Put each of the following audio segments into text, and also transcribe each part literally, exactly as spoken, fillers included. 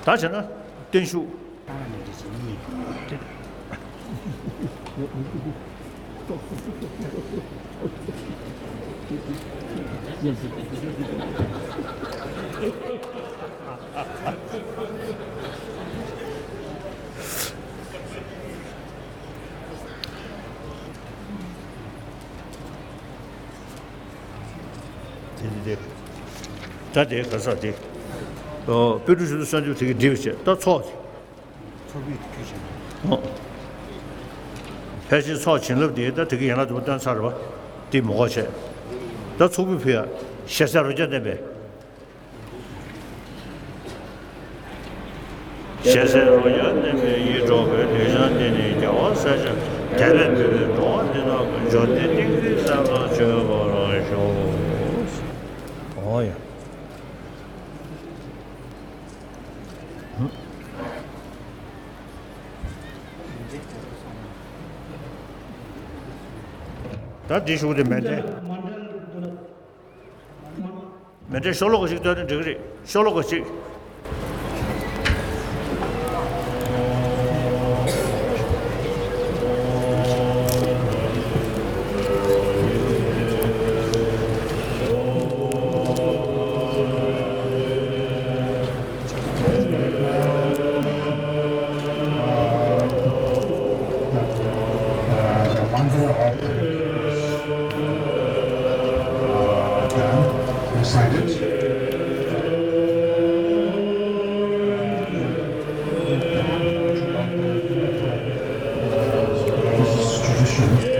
ད་བྱས་ན་བརྟན་བཞུགས། དེ་དེ་དེ། ད་དེ་ག་ས་དེ། ཨོ། དཔལ་སྤྲུལ་ཆོས་སྡེ་གསར་འགྱུར་དེ་གི་འབྲི་བ་བྱས། ད་ཚོགས་དེ། ཚོགས་ཕུད་ཕུལ་བྱས། ཨོ། ཕལ་ཆེར་ཚོགས་བྱིན་རླབས་དེ་ད་དེ་གི་ཡན་ལག་དུ་མ་བཏོན་ཚར་བ། དེ་མི་དགོས་བྱས། ད་ཚོགས་ཕུད་ཕུལ་ཡ། ཞལ་ཟས་རོ་བརྒྱ་བསྟན་པའི། ཞལ་ཟས་རོ་བརྒྱ་བསྟན་པའི་ཡིད་འཕྲོག་པའི་ལུས་བྱང་འདི་ནི་རྒྱལ་བ་སྲས་བཅས་དད་པས་འབུལ་བའི་འགྲོ་བ་འདི་དག་གི་འབྱོར་ལྡན་ཏིང་འཛིན་སེམས་ལ་མཆོད་པར་ཤོག། ཨོ་ཡ། ད་འདི་ཞུགས་དེ་མེད་དེ། མེ་འདྲའི་ཤོ་ལོ་ཀ་ཞིག་བཏོན་ན་འགྲིག་གི་རེད། ཤོ་ལོ་ཀ་ཞིག Recited. This is tradition.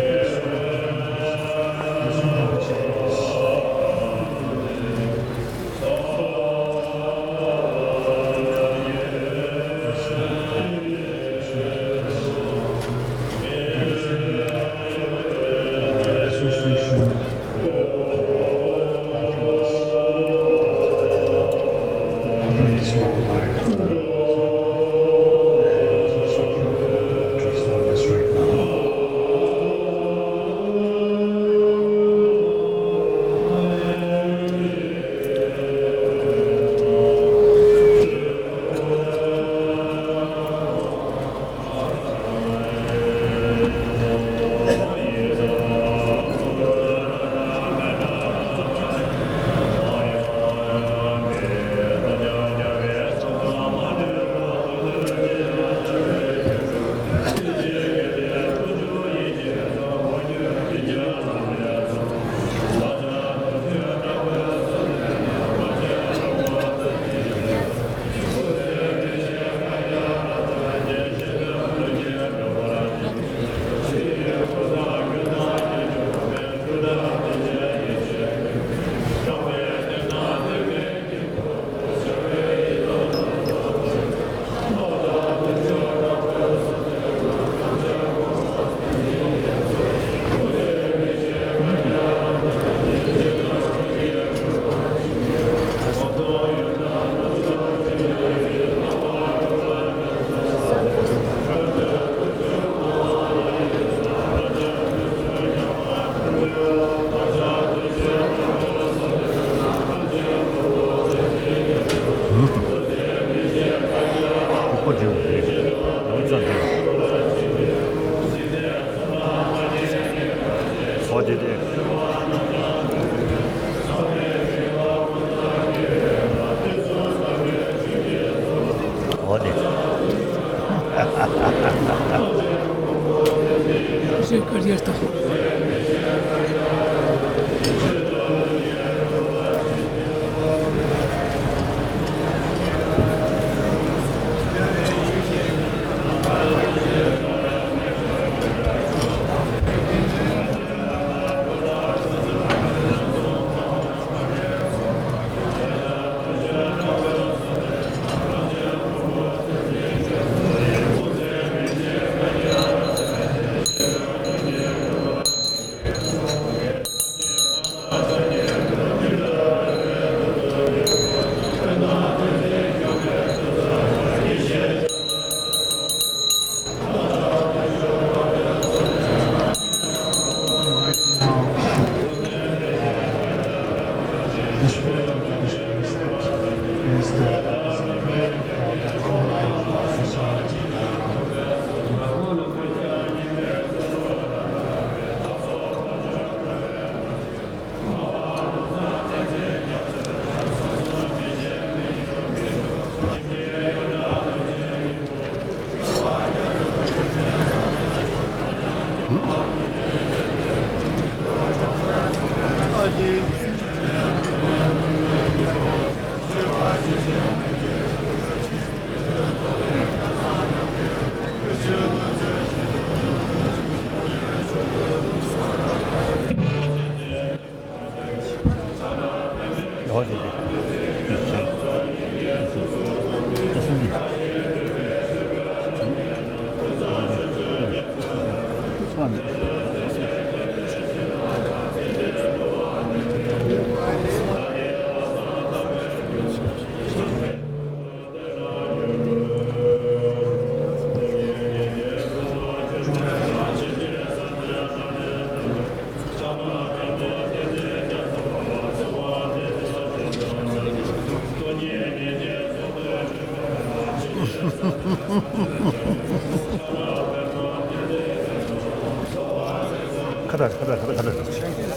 ཁ་བཏགས་ཁ་བཏགས་ཁ་བཏགས་ཁ་བཏགས།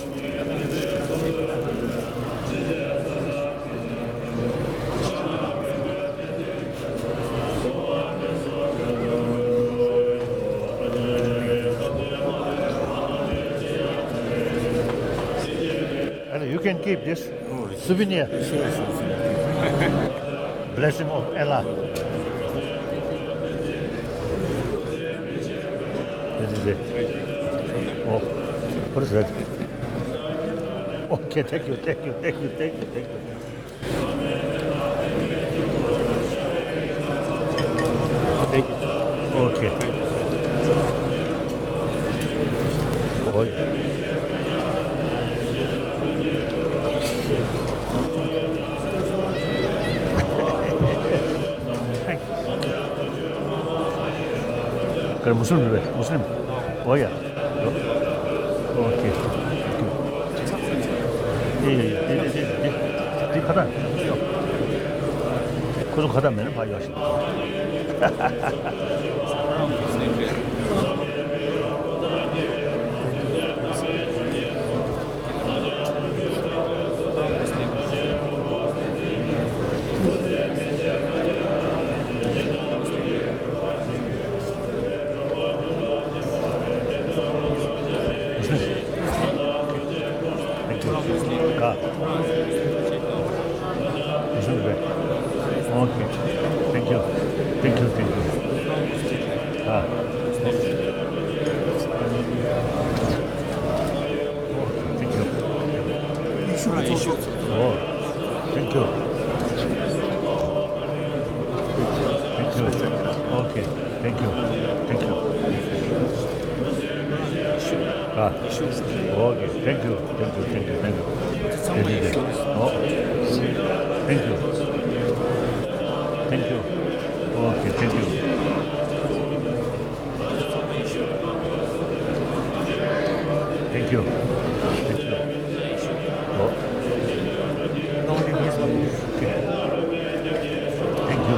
And you can keep this souvenir. Sure, sure, sure. Blessing of Allah. This is it. Oh, what is that? Okay, thank you, thank you, thank you, thank you, thank you. Thank you. Okay. Oh, yeah. Thank you. Muslim, Muslim. Oh, yeah. Okay. འདི་འདི་འདི་འདི་འདི་འདི་ཁ་བཏགས་ཡོད། ཁོ་ཚོ་ཁ་བཏགས་མེད་ན་ཕར་ཡོད་ཤག Thank you. Ah. Thank you. Thank you. Thank you. Ah. Thank you. Oh, thank you. Thank you. Okay. Thank you. Thank you. Ah. Okay. Thank you. Thank you. Thank you. Thank you. Oh. Thank you. Thank you. Okay. Thank you. Thank you. Thank you. Oh. Thank you. Thank you.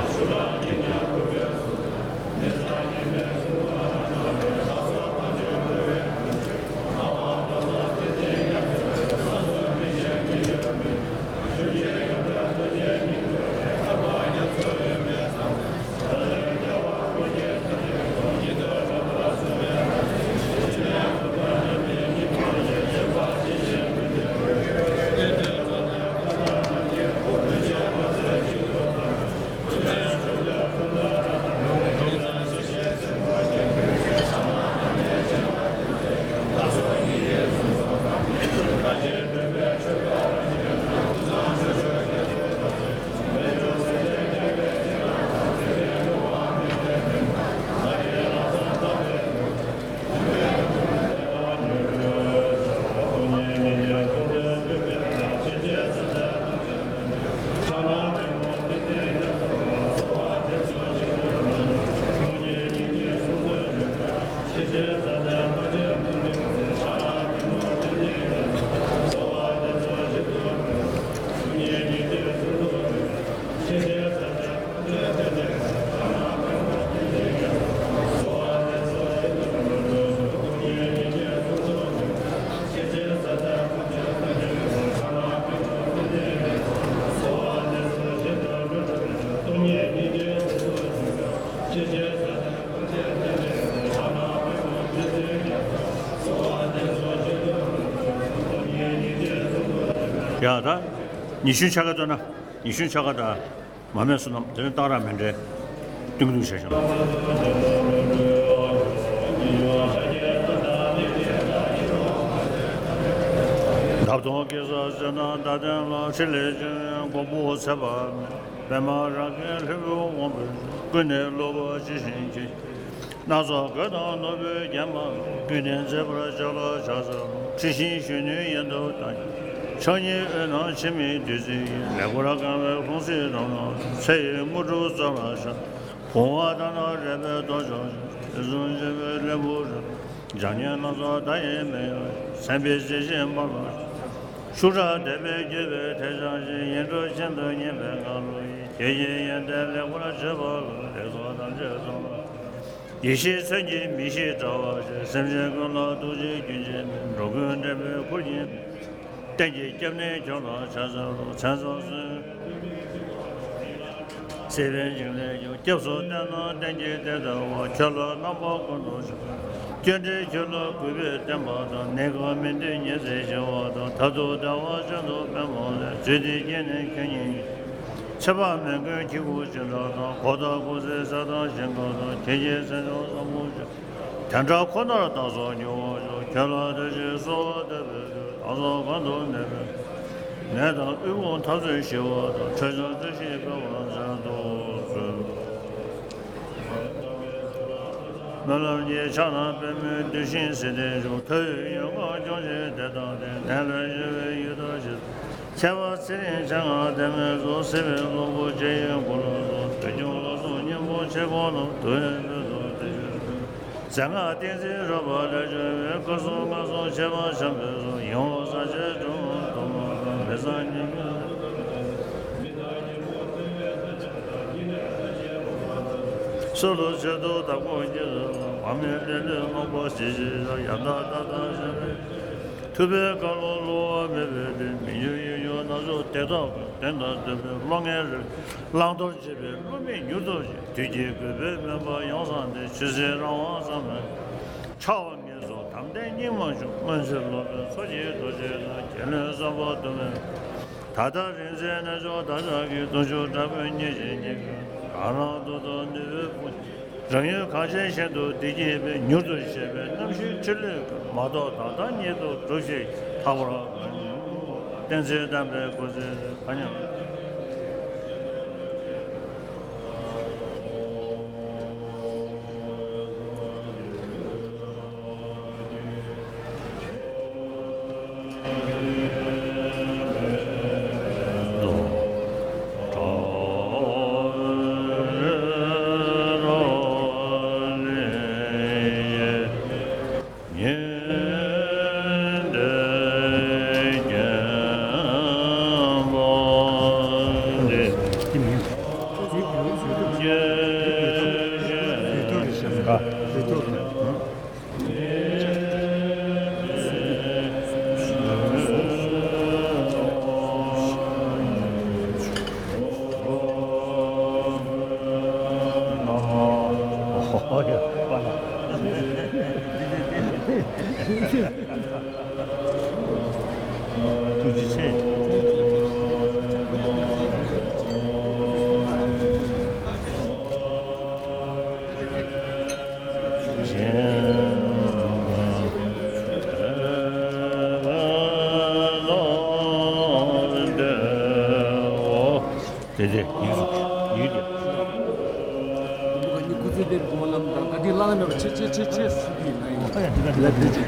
ཡ་ད། ཉི་ཤུ་ཆ་ག་བཏོན་ན། ཉི་ཤུ་ཆ་ག་ད། མ་སྨད་བསོད་ནམས་དེ་ནི་གཏང་རག་མཎྜལ། ཏིང་ཏིང་བྱས་ཤིང་། འདབ་སྟོང་གེ་སར་རྩེ་ན་བདག་བསྟན་ལ། ཕྲིན་ལས་ཆེན་མགོན་པོ་ཚེ་དཔག་མེད། པདྨ་རཱ་གའི་ལྷུན་པོའི་དབང་པོས། ཀུན་ནས་བསླུ་བ་ཇི་བཞིན་བྱེད། སྣ་ཚོགས་གོས་དང་ནོར་བུས་བརྒྱན་པ་ལ། ཀུན་ནས་མཛེས་པར་ཕྱག་ལ་ཕྱག་འཚལ་ལོ། འཁྲི་ཤིང་གཞོན་ནུའི་ཡལ་འདབ་དང་། ཕྱག་གཉིས་དབུས་ན་འཆི་མེད་བདུད་རྩི་ཡི། ལེགས་པར་གང་བའི་ལྷུང་བཟེད་འགྲམ་ན། ཚེ་ཡི་དངོས་གྲུབ་སྩོལ་ལ་ཕྱག། བུང་བ་དང་ནི་རས་པའི་ཏོག་ཅོག་ཅན། དུས་གསུམ་འབྱེད་པའི་ལྷུན་པོ་རབ། ལྗང་ནེམ་སྣ་ཚོགས་མདའ་ཡིས་མི་གཡོ། མཚན་དཔེའི་གཟི་བྱིན་འབར་བ། ཤུགས་དྲག་དད་པས་བསྐྱེད་པའི་ཐལ་འཆང་ཞིང་། ཡིད་འཕྲོག་ཤིན་ཏུ་མཉེས་པའི་ངང་ལུས་ཡིས། ཁྱེད་ཀྱི་ཡོན་ཏན་ལེགས་པར་བརྗོད་པ་ལ། ལེགས་ཚོགས་ཐམས་ཅད་ཚང་བ། ཡེ་ཤེས་མཚོན་གྱིས་མི་ཤིགས་བཀྲ་བ་ཞིག། སེམས་ཅན་ཀུན་ལ་ཐུགས་རྗེ་རྒྱུན་ཆད་མེད། འགྲོ་ཀུན་འདྲེན་པའི་ཁུར་གྱིས། གཏན་གྱི་སྐྱབས་གནས་ཁྱོད་ལ་ཕྱག་འཚལ་ལོ། མཚན་རྫོགས་སུ། སྲིད་པའི་འཇིགས་ལས་སྐྱོབ། སྐྱབས་སུ་བསྟེན་ན་གཏན་གྱི་བདེ་ལྟ་བ། ཁྱོད་ལ་རྣམ་པ་ཀུན་ཏུ་ཕྱག། སྐྱོན་བྲལ་ཁྱོད་ལ་གུས་པས་བསྟེན་པ་དང་། གནས་སྐབས་མི་མཐུན་ཉེར་འཚེ་ཞི་བ་དང་། མཐར་ཐུག་བདེ་བ་ཅན་དུ་ཕན་པ་ལས། རྫུས་ཏེ་སྐྱེས་ནས་ཁྱོད་ཉིད། ཚེ་དཔག་མེད་མགོན་ཁྱེད་སྐུ་ཅི་འདྲ་དང་། གོ་ཐོས་སྐུ་ཚེའི་ས་དང་ཞིང་ཁམས་དང་། ཁྱེད་ཀྱི་མཚན་མཆོག་བཟང་པོ་ཅི། དེ་འདྲ་ཁོ་ནར་བདག་སོགས་འགྱུར་བར་ཤོག། ཁྱོད་ལ་བདེ་ཞིང་གསོལ་བ་འདེབས་པའི་མཐུས། བདག་སོགས་གང་དུ་གནས་པའི་ནད་དང་དབུལ་ཕོངས་འཐབ་རྩོད་ཞི་བ་དང་། འཕྲོད་བྱུང་བཀྲ་ཤིས་འཕེལ་བར་མཛད་དུ་གསོལ། སྨོན་ལམ་གྱི་ཕྱག་ན་པདྨོའི་གདུལ་ཞིང་སྲིད་མཐའི་མཆོག། མཐའ་ཡས་ཡུལ་ལྔ་ལྗོངས་ཀྱི་བདེ་དང་ལྡན། ནད་ལས་ཞི་བའི་ཡུལ་དང་ཞི་བདེ། ཁྱད་པར་ཚེ་རིང་བྱ་ངང་ལྡན་མིན་སོགས། སྲིད་པའི་གློ་བུར་འཇིགས་ཡུལ་ཀུན་ལ་སོགས། སྡུག་བསྔལ་ལ་སོགས་གཉེན་པོ་མཆེད་ཀུན་ལ། འདུ་བའི་ཕུད་དང་བདེ་གཤེགས་མཛད་མངའ་བསྟན་འཛིན་རོལ་པ་ལས་བྱུང་བའི། སྐུ་གསུམ་མངའ་གསུམ་ཁྱད་པར་འཆམ་པའི་ཚོགས། ཡིད་འོང་ས་ཆེན་འབྲུ་དོན་མང་དང་། མི་གཙང་ཉེས་སྐྱོན་སོགས་ལ་ཆེད་དུ་བདག་པོ་བགྱིས་ལ། མ་རྨོས་ལེ་ལོའི་རྨོངས་པ་ཞི་བྱེད་ཤོག། ཡང་དག་ལྟ་སྟངས་གཞན་མེད། ཐུབ་པའི་བཀའ་ལུང་བསླུ་བ་མེད་པའི་དོན། མི་འགྱུར་ཡིད་འགྱུར་སྣ་ཚོགས་བདེ་ཐོབ་དོན་དང་ལྡན་པའི་བློ་ངན་རེ། བླང་དོར་བྱེད་པའི་བསླུ་མེད་མྱུར་དུ་ཞི། དུས་ཀྱི་དགོས་པའི་སྨོན་པ་ཡོངས་བཟང་སྟེ། ཆོས་སྲིད་རང་དབང་ཙམ་མེད། འཕྱ་བ་ངན་སོང་དམ་ལྡན་སྙིགས་མ་བྱུང་། སྔོན་ཚེ་སློབ་དཔོན་མཚོ་སྐྱེས་རྡོ་རྗེ་དང་། རྒྱལ་བློན་བསམ་པ་དུ་མེད། ད་ལྟ་རིང་བསྲེལ་རྣལ་འབྱོར་བདག་ཅག་གི། དུས་མཆོག་དྲག་པོའི་ཉེན་ཅིང་ཉེན་ཁའི། གང་རང་འདོད་དང་ནུས་པའི་དཔུང་། རང་ཡུལ་གངས་ཅན་ཞིང་དུ་བདེ་སྐྱིད་སྤེལ། མྱུར་དུ་གཤེགས་པའི་རྣམ་ཤེས་ཕྲིན་ལས་ཀུན། མ་ཐོགས་ད་ལྟ་ཉིད་དུ་འགྲུབ་ཤིག་ཐག་པར་བསྐོར། བསྟན་འཛིན་དམ་པའི་སྐུ་ཚེ་གང་ཉམས། ཐུགས་རྗེ་ཆེ། དེ་དེ་ཡིག་གཟུགས་ཡིག་དེ། ཁོ་ཚོའི་དེར་སྒོ་ལམ་དང་ག་དེ་བླ་ན་མེད་པ་ཆེ་ཆེ་ཆེ་ཆེ་སུ་གི་ན་ཡིན། ཨ་ཡ་དེ་ག་དེ་ག་དེ།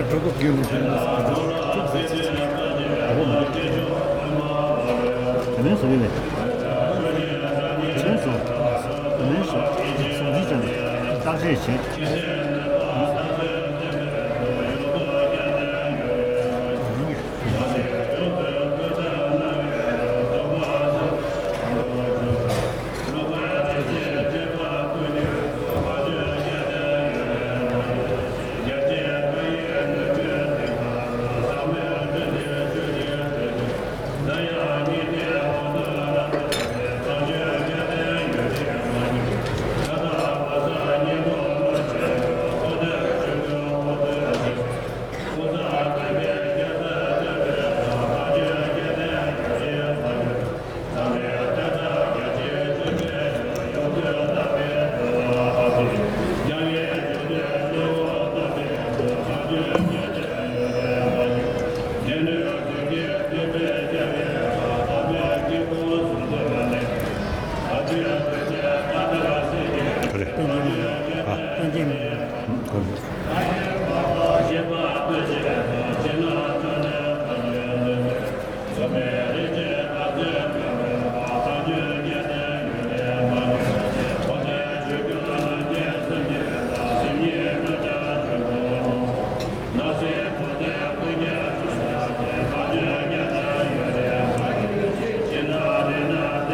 Protokol yönetimi nasıl? Çok zevksiz. Tamam mı? Hemen söyle. Hemen sor. Hemen sor. Sor diyeceğim. Takdir için. རེད། ཨ། ཐུགས་རྗེ་གནང་།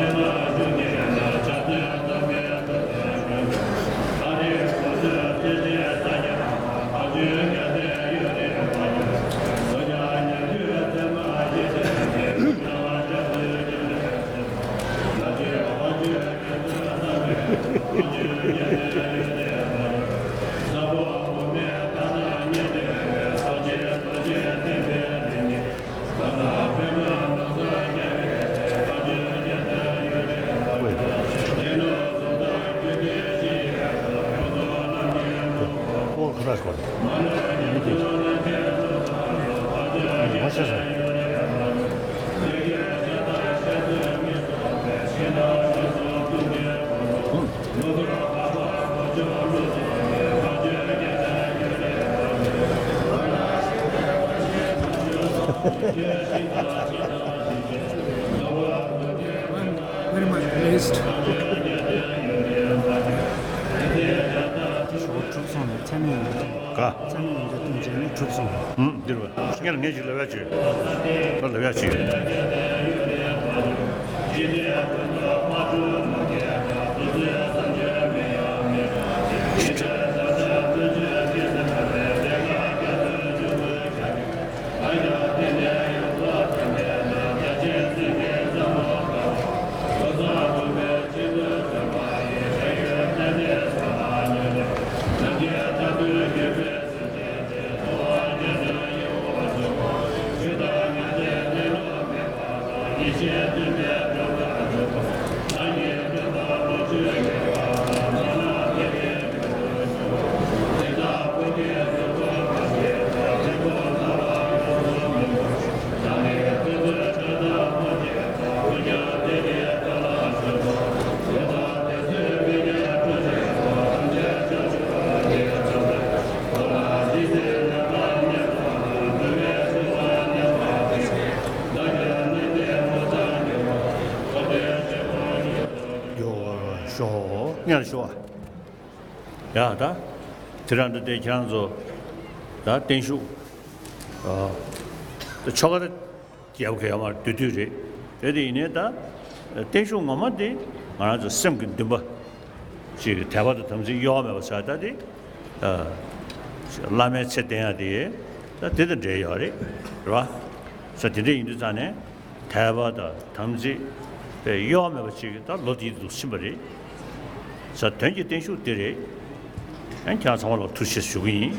ཨ། Very much pleased. གྲུབ་སོང་ནས་ཚད་མེད་ཡོད། ག་ཚད་མེད་ཡོད་འདྲ་བསྟན་བྱས་ནས་གྲུབ་སོང་། ཨུམ། འདིར་བ། ངས་ལ་ངས་ཅིག་ལབ་ཡག་ཅིག་ལ་ལབ་ཡག་ཅིག་ཡོ་ཤོ་ཉར་ཤོ། ཡ་ད། དེ་རང་འདི་དེ་ཁྱེད་རང་ཚོ་ད་བརྟན་བཞུགས། ཨ། ད་ཆོ་ག་ད་རྒྱལ་པོ་ག་ཡ་མར་བསྡུ་དུས་རེད། དེ་དེ་ཡིན་ནའི་ད་བརྟན་བཞུགས་ངོ་མ་དེ་ང་རང་ཚོ་སེམས་ཀྱི་འདུན་པ་ཅིག་དད་པ་དང་དམ་ཚིག་གཡོ་བ་མེད་པ་ཟེར་ད་དེ། ཨ། བླ་མའི་ཚེ་བརྟན་ཡ་དེ་ད་དེ་དང་འབྲེལ་ཡོད་རེད། རེད་བ། ས་དེ་འདྲ་ཡིན་དུས་ཙང་ནས་དད་པ་དང་དམ་ཚིག་དཔེ་གཡོ་བ་མེད་པ་ཅིག་ད་ལོ་དེའི་འདུག་ཕྱིན་པ་རེད། ས་དོན་གྱི་བརྟན་བཞུགས་དེ་རེད། ཡང་ཁྱེད་རང་ཚང་མ་ལ་ཐུགས་རྗེ་ཆེ་ཞུ་གི་ཡིན།